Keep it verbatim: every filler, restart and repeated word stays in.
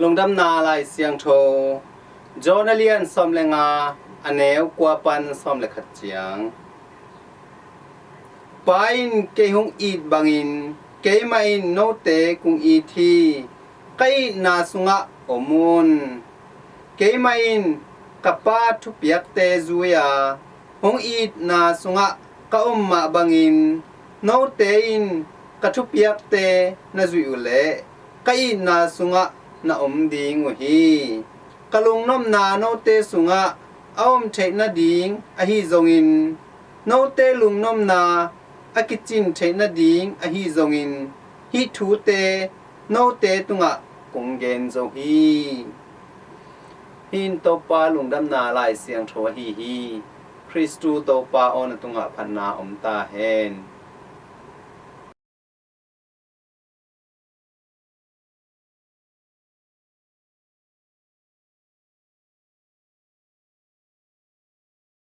Lungdamna Lai Siangtho, John a lian sawm le nga, a neu kua pan sawm le khat ciang. Pa in kei hong it bangin keimah in note kong it hi. Ka itna sungah om un. Keimah in ka Pa thupiakte zui a, hong itna sungah ka om mah bangin note in ka thupiakte na zuih uh leh ka itna sungah na om ding uh hi. Ka lungnopna note sungah a om theih nading ahi zongin, note lungnopna a kicin theih nading ahi zongin, hih thute note tungah kong gen zo hi. Hih in Topa Lungdamna Lai Siangtho ahi hi. Khristu Topa aw, na tungah phatna om ta hen.